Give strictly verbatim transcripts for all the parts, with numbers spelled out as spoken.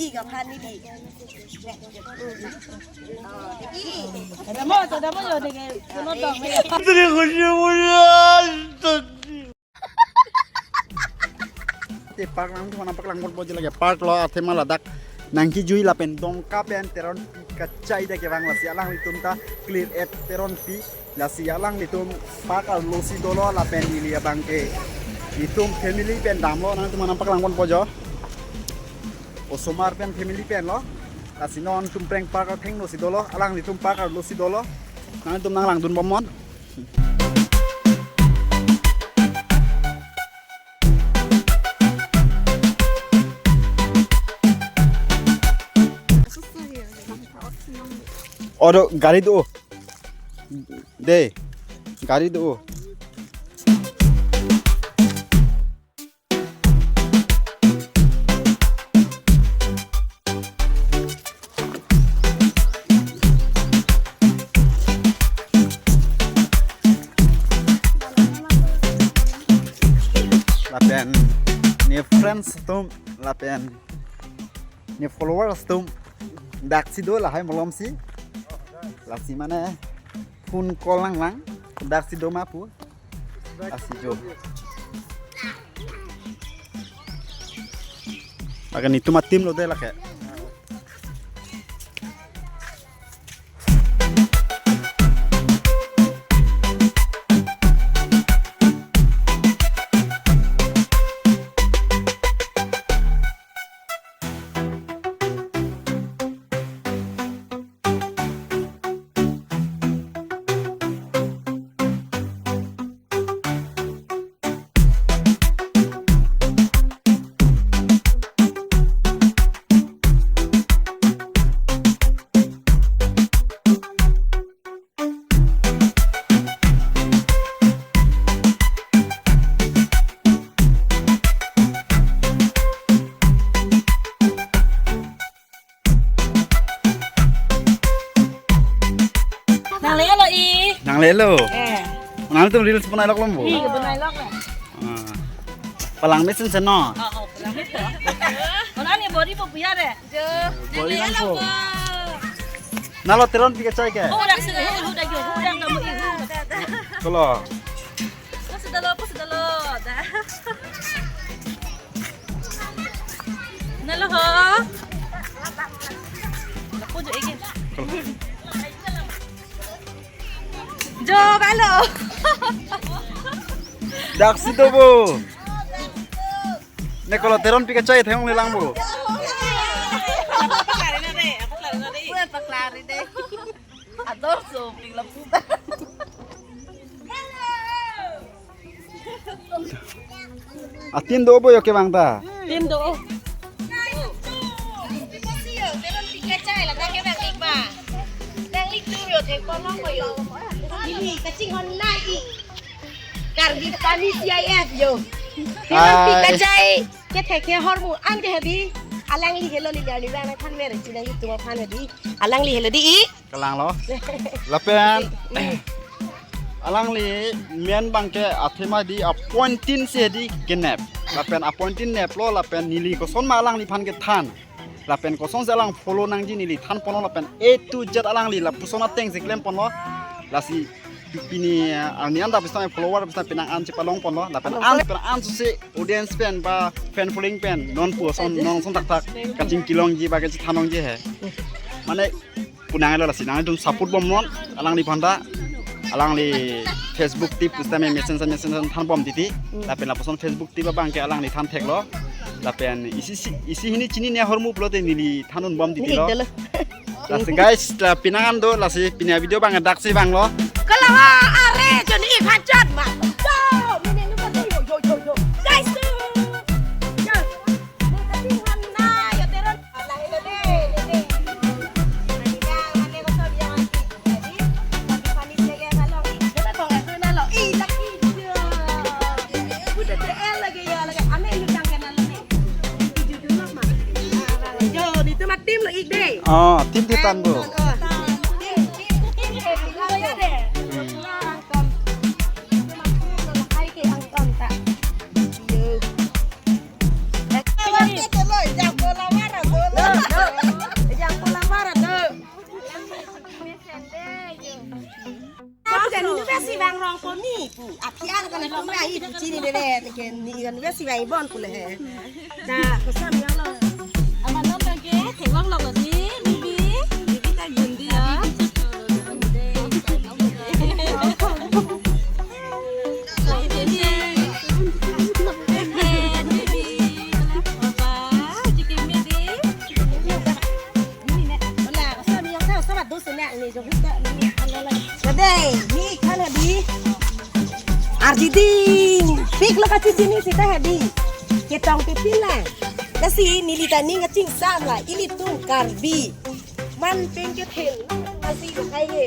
Di kaphan ni di. Te park nangtum aphan nangpaklang ponpo je lake park lo, athema ladak nangkejui lapen Dongka pen Teronpi kachai ta kevang, lasi alanglitum ta clear at Teronpi. Lasi alanglitum park arlo si dolo lapen neli abang ke itum family pen damlo, nangtum aphan nangpaklang ponpo jo. Osomar pen family pen lo. Lasi non Tumpreng park athengno si dolo, alanglitum park arlo si dolo. Nangtum nanglangdun bomnon. Odo gari do. De, gari do. Lapen ne friends atum, lapen ne followers atum, daksi do lahai malom si. Lasi mane phone call nanglang, daksi do ma pu. Lasi jo. Lake netum a-team lo de lake. Nanglelo i. Nanglelo. Eh. Nangtum reels bonai lok lom bo. Iya, bonai lok le. Ah. Palang mesin seno. Oh, oh, palang mesin. Mana ni body bo punya de. Jo. Body nangpo. Nalo Teronpi kachai ke? Oh, dak sini, hu, hu, dak jo, hu, dak kamu i, hu. Kolo. Pusu dolo, pusu dolo. Dah. Nalo ho. Lapu jo ege. Jo, balo. Daksi do bo. Ne kolo Teronpi kachai theng le lang bo. Apa klari na de? Apa klari na de? Ador so ping lapu. A-team do bo yo kevang ta. Team do. Ini kachinghon nai. Karbi Pani C I F yo. Teronpi kachai. Kethek ke hormu an ke hadi. Alangli helo li jani bang than mer chunai YouTube aphan hadi. Alangli helo di i. Kalang lo. Lapen alangli men bangke athema di a-point tin si di kenep. Lapen a-point tin nep lo lapen neli koson ma alangliphan kethan. Lapen koson si alang follow nangji neli than ponlo lapen A to Z alangli lapuson ateng si klem ponlo. Lasi pini, uh, arni anta pista follower pista penang an chepalong ponlo lapen an penang an si audience pen ba fan following pen non puson non son tak tak kachingki longji ba kachethan longji he. Mane punang lo lasi nangtum support bomnon alangliphan ta. Alangli Facebook tip pista me messenger messenger than bom titi. Lapen lapuson Facebook tip abangke alangli than theklo. Lapen isi si, isi hini chinine ahormu pulote neli than un bom titi lo. Lasi guys, la penang an do, lasi pini a-video bang daksi vanglo. Kalawa are joni i pachan ma. Yo, mene lu pati yo yo yo yo. Guys tu. Yo. Mene kati hamna yo Teron. Ala ilo de, de, de. Mane ko so dia mati. Jadi, tapi panis lagi salong. Kita tong itu nalo. Ih, lagi. Udah T L lagi ya, lagi. Ame yutang kenal ni. Jujur ma. Jo, di tu ma team lo ik de. Oh, team di tan bo. Aphi an kan tum ai pu chini dede, ke ni kan besi bai bon pule he. Da, kosa mi lo. Ama nom ke theklong lo di, bibi, bibi ta gundi ya. Dede, ni kan hedi. Arjiding. Pik lo kachijini sita hedi. Ketong pipin la. Lasi neli ta ning kachingsam la. Ilitum Karbi. Man peng kethen. Lasi kakai ye.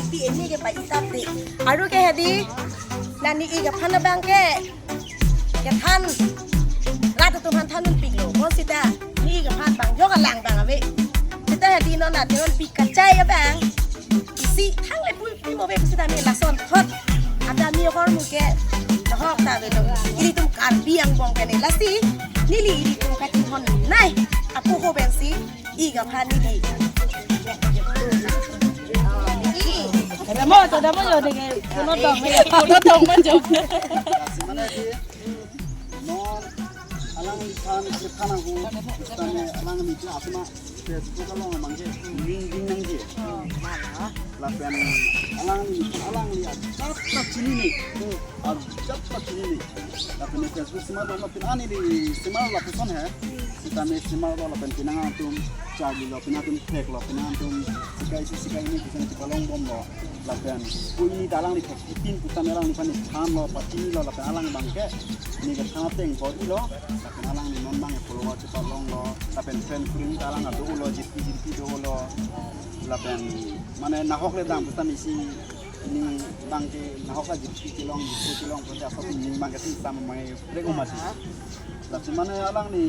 Ipi ini ke pa itap de. Aru ke hedi. La ne ik aphan abang ke. Kethan. Rat atum aphan than un pik lo. Mo sita. Ne ik aphan bang. Jo kalang bang ave. Sita hedi non na teon pik kachai abang. Isi thang le pui pui mo be sita ne lason thot. Ada mi hor mu ke. Nahok ta be lo. Ilitum Karbi angbong ke ne lasi. Neli ilitum kachinghon nai. Apo ho ben si. Ik aphan neli. Ada mo, ada mo yo deke. Kono dong, kono dong mo jo. Mana sih? Non alangli than ke than aku, tane alangli ke asma Facebook along mang ke ling ling nangji. Lapen alangli, alangli ajat ta chinine, ajat ta chinine. Lapen Facebook simar do lapen ani di simar lapuson he. Sitame simar do lapen pinang atum charli lo, pinang atum thek lo, pinang atum sikai si sikai ini kita nanti kalong bom lo. Lapen pu ini ta alangli thek ipin pu tame alangliphan than lo, pachini lo, lapen alang bang ke ne kethan ateng bor-i lo. Lapen alangli non bang ke follower chepa long lo. Lapen friend kuring ta alang ado lo, jirpi jirpi do lo. Lapen mane nahok le dam pu tame isi ne bang ke nahok la jirpi kelong, jirpi kelong, pu ta asap ne bang ke si sama mai brek umasi. Lapen mane alangli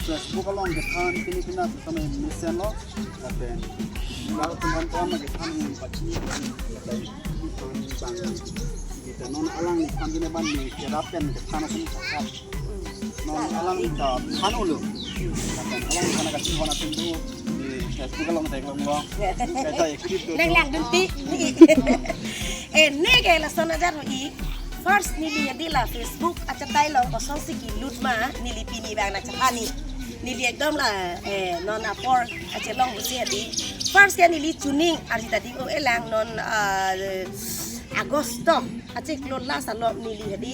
Facebook along kethan pini pina pu tame mesen lo. Lapen lalu teman-teman lagi than ini pachini. Lapen itu bang kita non alangliphan kene ban ni kerapen kethan akan cakap. Non alangli ta than ulo. Lapen alangli kana kachinghon atum tu di Facebook along theklong lo. Kita active tu. Nang lang dunti. Eh, ne ke lason ajar ho ik. First neli hedi la Facebook achatai long kosonsi kelut ma neli pini bang nangchaphan ni. Neli ekdom la, eh, non apor achelong busi hedi. First ke neli chuning arji ta di o elang non, ah, Agosto achiklo last along neli hedi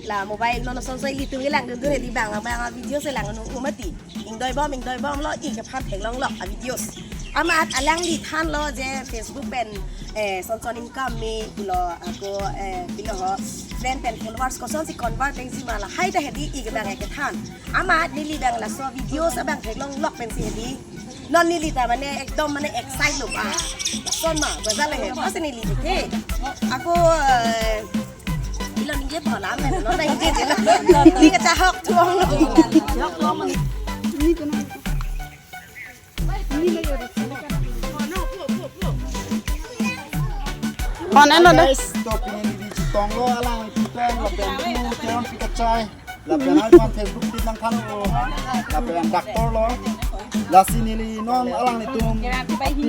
la mobile non sonso ilitum elang dun dun hedi bang bang video selang nu umati. Ingdoi bom, ingdoi bom lo, ik aphan theklong lo, a videos. Amat alangli than lo je Facebook pen, eh, son son income me, pulo ako, eh, pilo ho, friend pen followers kosonsi convert pensi ma lahai ta hedi ik bang kethan. Amat neli bang laso videos abang theklong lok pensi hedi. Non neli ta mane ekdom mane excite lo ba. Son ma, baza le he, pas neli ke. Ako, eh, ilo ningje bola men, non ningje je lo. Ni kachahok thuong lo. Ni kena. Kono lo deh. Guys, to pini di Chitong lo alang pen lapen tu teon pikachai. Lapen alpan Facebook di nangthan lo. Lapen doctor lo. Lasi neli non alanglitum. Kami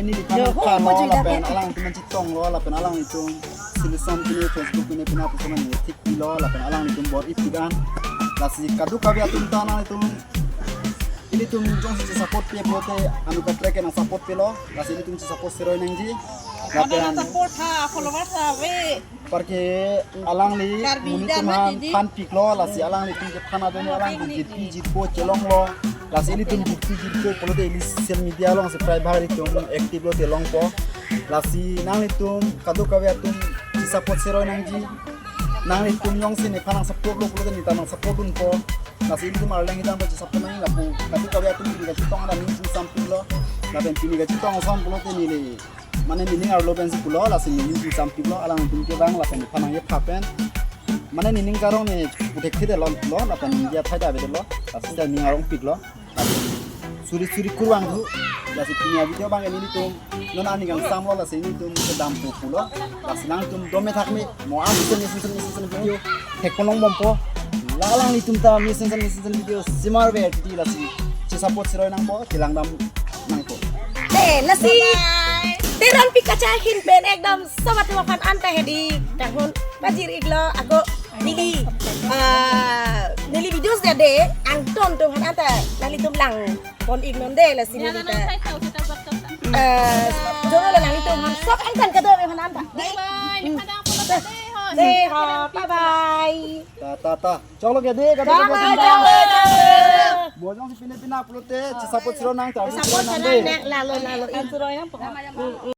neli kan than lo lapen alanglitum Chitong lo lapen alanglitum. Solution pini Facebook pini pina pusana ni thik lo lapen alanglitum bor-i pik an. Lasi kadokave atum ta nanglitum. Ilitum jongsi support pe pulote anu kaprek ke nang support pe lo. Lasi ilitum support seroi nangji. Ada lapen support ha, follower ha, we. Parke alangli Karbi monit atum dam han didi. Than pik lo, lasi alanglitum kethan adon alang jirpi jirpo chelong lo. Lasi ilitum jirpi jirpo pulote ili social media along si prai bhari tum active lo chelongpo. Lasi nanglitum kadokave atum support seroi nangji. Nanglitum jongsi nephan nang support lo pulote neta nang support dunpo. Lasi ilitum arleng hidang baca sabtu nang lapu. Kadokave atum pini kachetong ada ning sing sampik lo. Lapen pini kachetong ason pulote neli. Mane meaning arlo pensi pulo, lasi meaning sing sampik lo, alangtum ke bang, lapen phanang ye phapen. Mane meaning karong ne puthek thide lon lo, lapen India thai da bede lo, lasi da ning arong pik lo. Suri suri kurang tu, lasi pini video bang nelitum, non ani kangsam lo, lasi nelitum kedam pu pulo, lasi nangtum dome thak me, mo am sen sen sen sen video, thek ponong bompo, la alanglitum ta me sen sen sen sen video, simar be ti lasi, che support seroi nangpo, chelang dam nangpo. Eh, lasi, Teron pikachai ahin pen ekdom sobat aphan anta hedi, kanghon pajir iklo ako neli, ah, neli videos dede, angton atum aphan anta nanglitum langpon iknon de lasi neli ta. Eh, jono lo nanglitum aphan sok angtan kado aphan anta. Dei. Dei ho, bye bye. Ta ta ta. Choklo ke dei, kado Choklo, kado. Choklo, choklo. Bojong si pine pina pulote, support siro nang, support siro nang de. Lalo, lalo.